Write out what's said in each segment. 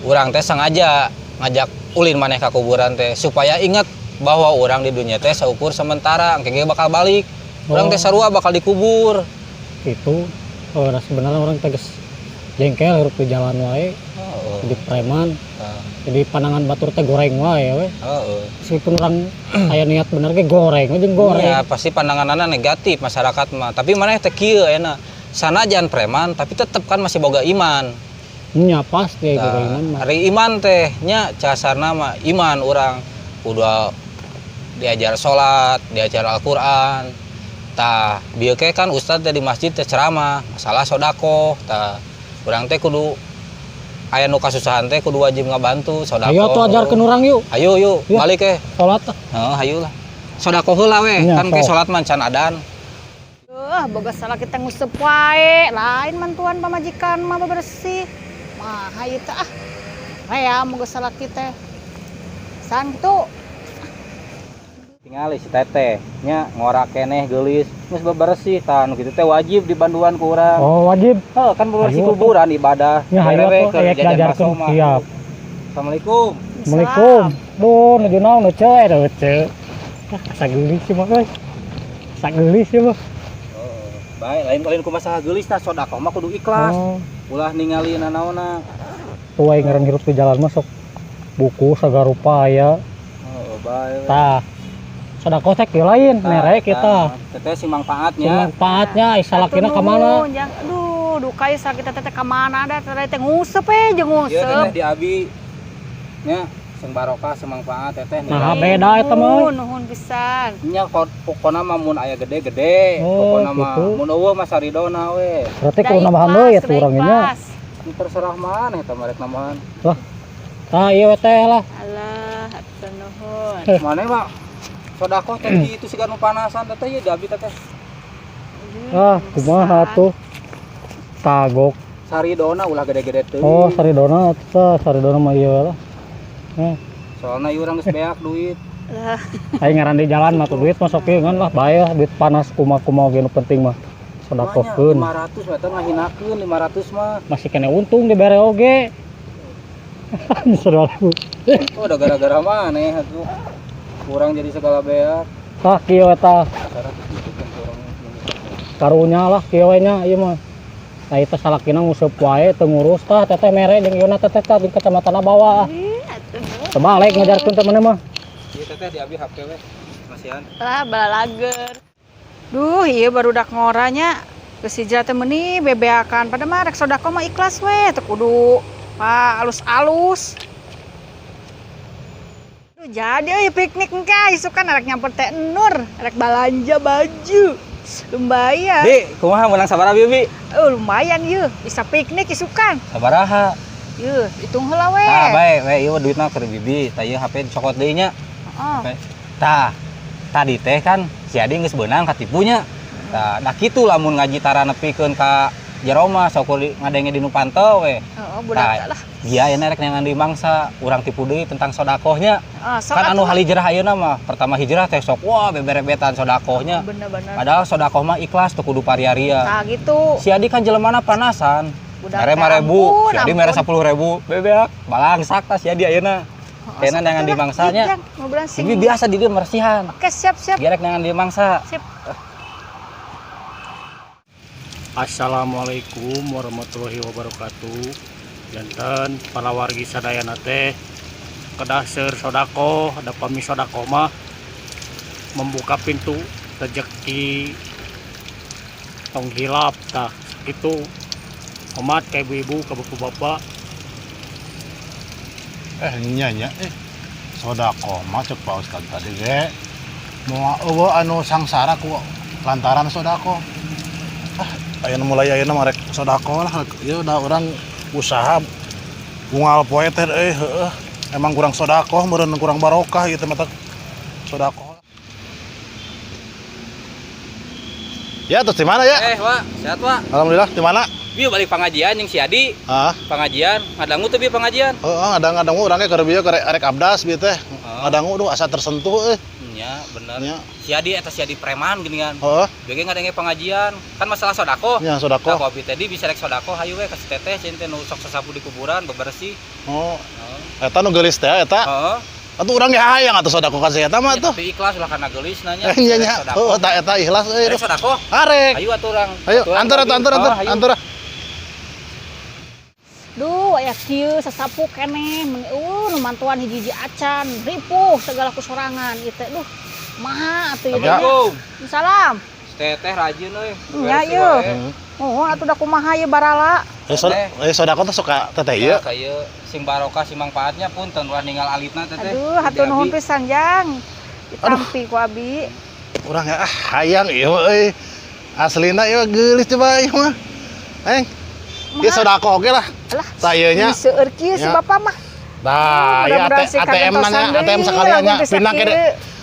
Urang teh sengaja ngajak ulin maneh ka kuburan teh supaya ingat bahwa urang di dunia teh saukur sementara, engke ge bakal balik. Urang teh sarua bakal dikubur. Itu oh, nah sebenarnya urang teh geus jengkel hirup di jalan wae, jadi preman, jadi pandangan batur teh goreng wae we. Meskipun urang aya niat bener ge goreng we jeung goreng. Ya, pasti pandanganana negatif masyarakat mah. Tapi maneh teh kieu ayeuna. Sanajan preman tapi tetep kan masih boga iman. Nya pasti boga iman mah. Ari iman teh nya casarna mah iman urang kudu diajar salat, diajar Al-Qur'an. Tah, bieu ke kan ustad teh di masjid teh ceramah masalah sodakoh. Tah, urang teh kudu aya nu kasusahan teh kudu wajib ngabantu sodakoh. Ayo tuh ajarkeun urang yuk. Ayo yuk, Ya. Balik ke. Salat tah. Heeh, hayu lah. Sodakoh heula we, Nya, kan ke sok. Salat mah can adan. Boga salah kita nguseup wae, lain mantuan pamajikan mah bebersih. Mah ieu teh ah. Rea boga salah kita. San kitu. Tingali si teteh nya ngora keneh geulis, geus bebersih tah nu kitu teh wajib dibanduan ku urang. Oh, wajib. Heuh, kan bebersih Hayu atuh. Kuburan ibadah. Nya hayu Bere we atuh keur aya jajan diajarkeun. bakso mah. Siap. Assalamualaikum. Assalamualaikum. Duh, nuju naon nu ceu eta ceu. Ah, asa geulis sih mah euy. Asa geulis sih mah. Oh, baik, lain lain ku masalah geulis tah sodakoh mah kudu ikhlas. Oh, Ulah ningali nanaonna. Tuh aing ngaran hirup di jalan mah sok buku sagarupa aya. Oh, baik. Tah. Sodakoh teh kieu lain, mere kita. Teteh si Si mangfaatnya. Manfaatnya ai salakina ka mana? Jang, aduh, duka ieu salaki teh teh ka mana da teh teh nguseup we jeung Ieu teteh nguseup. di abi nya sing barokah sing manfaat teteh. Nah, beda eta mah. Nuhun, nuhun pisan. Nya pokona mah mun aya gede-gede, Oh, pokona mah gitu. Mun eueuh mah saridona we. Berarti kudu nambahan deui atuh urang nya. Terserah maneh eta mah rek nambahan. Tah ieu we teh lah. Alah, hatur nuhun. Maneh mah sodakoh teh kitu siga nu panasan teteh ieu di abi teteh. Ah, kumaha tuh? Tagok. Saridona ulah gede-gede teuing. Oh, saridona teh, saridona mah ieu lah. Eh, Soalna ieu urang geus beak duit. Lah, aing ngaran di jalan mah tuh duit mah sok ieu ngan lah bae lah duit panas kumaha-kumaha ge nu penting mah sodakohkeun. 500 mah eta ngahinakeun 500 mah. Masih kena untung dibere oge. Saudaraku. Oh, udah gara-gara maneh atuh. Kurang jadi segala beak. Tah kieu eta 100 gitu kan kurang. Karunya lah kieu we nya ieu mah. Tah ieu teh salakina nguseup wae teu ngurus tah teteh mere jeung ieu teteh tah di kecamatan bawa. Ih, atuh nuhun. Terbalik ngajarkeun teh maneh mah. Ieu teteh di abi HP we. Masihan. Lah, balalager. Duh, ieu barudak ngoranya. Geus hijrah teh meuni bebeakan. Pada mah rek sodakoh mah ikhlas we, teu kudu pa alus-alus. Duh, jadi euy piknik engke isukan rek nyamper teh Nur, rek balanja baju. Lumayan. Bi, kumaha meunang sabaraha bi, Bi? Oh, lumayan yeuh, bisa piknik isukan. Sabaraha? Yeuh, hitung heula we. Tah, bae, we ieu duitna keur bibi, tah ieu HP dicokot deui nya. Heeh. Tah, tadi teh kan si Adi geus beunang katipunya. Tah, da kitu lamun ngaji tara nepikeun ka jero mah sok ngadenge di nu panteu we. Heeh, budak Tah, lah. Iya, ayeuna rek neangan deui mangsa, urang tipu deui tentang sodakohnya. Heeh, sok Kan anu atuh. Hijrah ayeuna mah, pertama hijrah teh sok wah beberebetan sodakohnya. Bener-bener. Padahal sodakoh mah ikhlas tuh kudu paria-ria. Tah gitu. Si Adi kan jelemana panasan. Budak Mere teh 5.000, ampun, si Adi mere ampun. 10.000, bebeak, balangsak tah si Adi ayeuna. Heeh, Kayaknya sok neangan atuh di lah. mangsanya. Ih, Jang, ngobrol sing. Ini biasa di dia mersihan. Oke, siap, siap. Dia rek neangan di mangsa. Sip. Assalamualaikum warahmatullahi wabarakatuh. Janten para wargi sadayana teh kedah seur sodakoh, ada pami sodakoh mah membuka pintu rezeki, tong hilap tah sakitu omat ka ibu-ibu ka bapak-bapak. Eh, nya nya sodakoh mah cek Pak Ustad tadi ge moal euweuh anu sangsara ku lantaran sodakoh. Ah, ayeuna mulai ayeuna mah rek sodakoh lah ieu da urang usaha unggal poe teh euy heueuh emang kurang sodakoh meureun kurang barokah ieu teh mata sodakoh. Ya, terus di mana ya? Eh, Wak, sehat, Wak? Alhamdulillah, di mana? Bieu balik pengajian jeung si Adi. Ah, Pengajian, ngadangu tuh bieu pengajian. heeh, ngadang-ngadangu urang ge keur bieu keur arek abdas bieu teh. Ngadangu duh asa tersentuh euy. Nya, bener. Nya. Si Adi eta si Adi preman geuningan. Heeh, Bege ngadenge pengajian, kan masalah sodako. nya Nah, sodako. ku abi tadi bisa rek sodako hayu we ka si teteh sieun teh nu sok sasapu di kuburan bebersih. Oh, eta nu geulis teh eta. Heeh. Atuh urang ge hayang atuh sodako ka si eta mah Ya, tuh. tapi ikhlas lah karena geulis nanya. Nya nya. Oh, eta eta ikhlas euy. Rek sodako. Arek. Ayo atuh urang. Ayo, Atuh, antar atuh antar antar Oh, ayo. antar. Duh, aya kieu sasapu keneh, mun nu mantuan hiji-hiji acan, ripuh segala kusorangan ieu teh. Duh, maha atuh ieu teh. Assalamualaikum. Salam. Si Teteh rajin euy. Nya Bebersih ieu. wae. Oh, atuh da kumaha ieu barala. Eh, sodako tuh suka teteh ieu. Ya, kayak sing barokah sing mangfaatnya punten ulah ninggal alitna teteh. Aduh, hatur nuhun pisan, Jang. Ditampi ku abi. Urang ya ah hayang ieu euy. Aslina ieu geulis coba ieu mah. Eng, ieu sodako oge lah. Alah, Tah nya. seueur kieu si Ya. bapak mah. Nah, ieu Mudah-mudahan sih ATM kagentosan nanya, ATM deui, sekalian nya lamun bisa pindah ke kieu.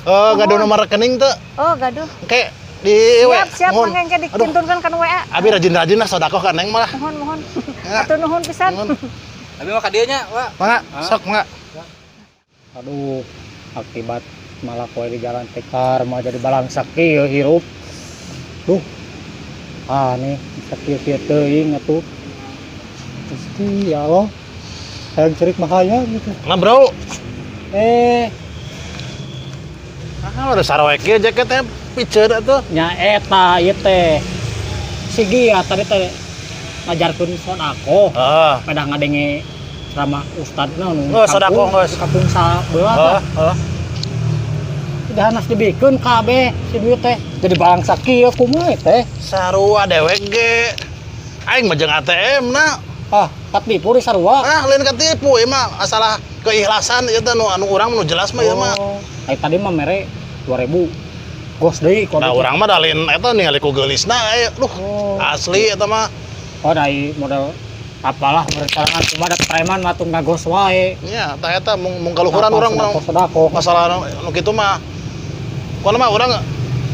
Eh, gaduh nomor rekening teu. Oh, gaduh. Engke di we. Siap, siap, Mohon. mangga engke Aduh, dikintunkan kan WA. abi rajin-rajin lah sodako ka Neng malah. Mohon, mohon. Ya. Hatur nuhun pisan. Mohon. Abi mah ka dieu nya, Wak. Mangga, sok mangga. Aduh, akibat malah kowe di jalan tekar mah jadi balangsak kieu hirup. Duh. Ah nih, bisa kieu-kieu teuing atuh. Gusti ya Allah. Hayang cerik mah hayang gitu. Nah, Bro. Eh, Ah, udah saroek ieu jaketnya piceun atuh. Nya eta ieu teh. Si Gia tadi teh ngajarkeun sodako. Heeh. Pedah ngadenge ceramah ustadna nu Oh, sodako, geus. kampung sabelah Heeh, heeh. Tidak hanas dibikeun kabeh si duit teh. Jadi bangsa kieu kumaha teh? Sarua dewek ge. Aing mah jeung ATM na. Ah, katipu di sarua. Ah, lain ketipu ieu mah asalah keikhlasan ieu teh nu anu urang nu jelas mah ieu mah. Oh. Ai tadi mah mere 2000. Gos deui ku Nah, abi teh. urang mah dalin eta ningali ku geulisna aya. Duh, Oh. asli eta mah. Oh, dari model apalah berencanaan cuma ada preman mah tuh ngagos wae. Nya, tah eta mung mung kaluhuran urang mah Sodako. masalah nu nu kitu mah. Pokona mah urang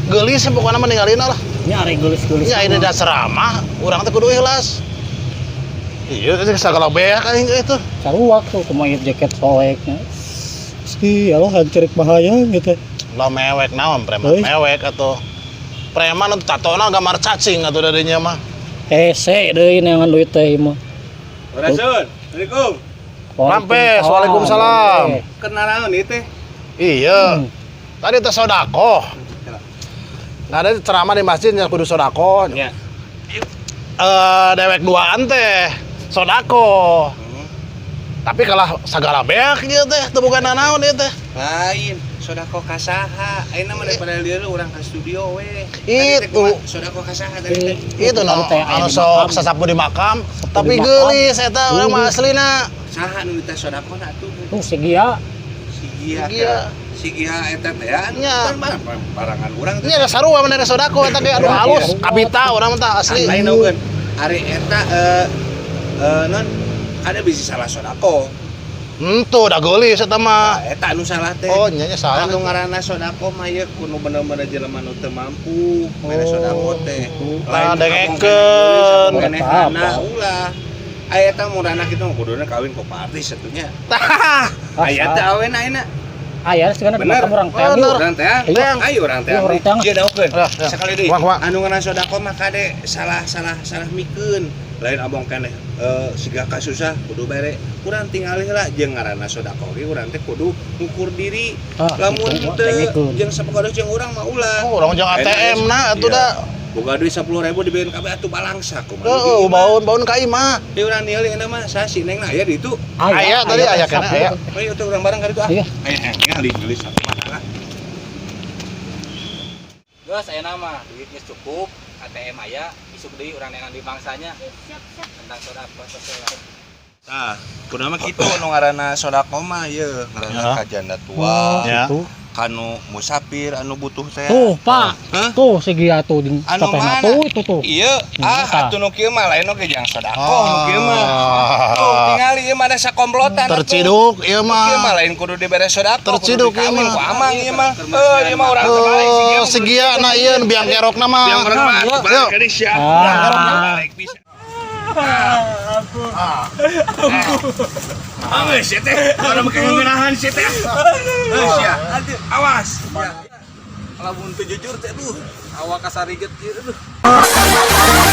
geulis pokona mah ningalina lah. Nya ari geulis-geulis. Nya ini dasar ramah, urang teh kudu ikhlas. Iya, itu sagala beak aing itu. Sarua tuh kumaha ieu jaket soeknya. Gusti, ya Allah hayang cerik bahaya gitu. Lah mewek naon preman Euy. mewek atuh. Preman atuh tatona gambar cacing atuh dadinya mah. Hese deui neangan duit teh ieu mah. Rasul, Assalamualaikum. Rampes, waalaikumsalam. Kenal ieu teh? Iya. Tadi teh sodako. Nah, ada ceramah di masjid yang kudu sodako. Ya. Eh, dewek duaan teh sodako. Tapi kalau sagala beak ieu teh teu boga nanaon ieu teh. Lain, sodako kasaha. Ayeuna mah daripada lieur urang ka studio we. Itu. Sodako kasaha tadi teh. Itu no, Tadi teh aya anu di sok makam. sasapu di makam, tapi di makam. geulis eta urang mah Geulis. aslina. Saha nu diteh sodako na atuh? Tuh si Gia. Si Gia. Gia. Si Gia eta teh ya. Nya. Kan barangan urang teh. Ini ada sarua mana ada sodako eta ge aduh halus, kabita urang mah tah asli. Lain eukeun. Ari eta eh eh non ada bisa salah sodako. Entu da geulis eta mah. Nah, eta anu salah teh. Oh, nya nya salah. Anu ngaranna sodako mah ieu kudu bener-bener jelema nu teu mampu mere sodako teh. Ah, dengekeun. Kenehana ulah. Aya eta murana kitu mah kuduna kawin ku Pak artis satunya. Tah. Aya teh awena ayeuna. Aya sigana di Bener. makam urang teh. Bener. Urang teh. Iya. Ayo urang teh. Iya, urang teh. Ieu daokeun. Ya, ya. Sekali deui. Wah, wah. Anu ngaranna sodako mah kade salah salah salah mikeun. Lain abong keneh siga kasusah kudu bere. Urang tingali heula jeung ngaranna sodako ge urang teh kudu ngukur diri. Ah, Lamun gitu, teu dengekeun. jeung sapokodos jeung urang mah ulah. Oh, urang jeung ATM na atuh Iya. da. Boga duit 10.000 dibikeun kabeh atuh balangsa kumaha. Heeh, baun-baun ka imah. Di urang ningali euna mah saha si Neng na aya di itu. Aya tadi aya kena sapu. aya. Ayo tuh urang bareng ka ditu ah. Iya. Ayo ningali geulis satu mah lah. Geus ayeuna mah duit geus cukup, ATM aya, isuk deui urang neangan di bangsanya Siap, siap. tentang sodako sosial. Tah, kudu mah kitu nu ngaranna sodako mah ieu, ngaranna Ya. ka janda tua, Ya. Gitu. kanu musafir anu butuh teh. Tuh, Pak. Hah? Tuh si Gia tuh di Anu tetehna mana? tuh itu tuh. Iya, ah Eta. atuh nu kieu mah lain oge jang sodako nu kieu mah. Tuh Ah. tingali ieu mah ada sakomplotan atuh. Terciduk ieu Nu kieu mah mah. lain kudu dibere sodako, kudu Terciduk ieu dikawin mah. ku amang ieu mah. Eh, ieu mah urang terbalik si Gia. Oh, si Gia na ieu nu biang kerokna mah. Biang kerok mah atuh balik ka dieu sia. Ah. Biang kerok mah balik bisa. Ah, geus sia teh. Orang make ngeunahan sia teh. Geus sia. Awas. Lamun teu jujur teh, aduh, awak kasariget ieu, aduh.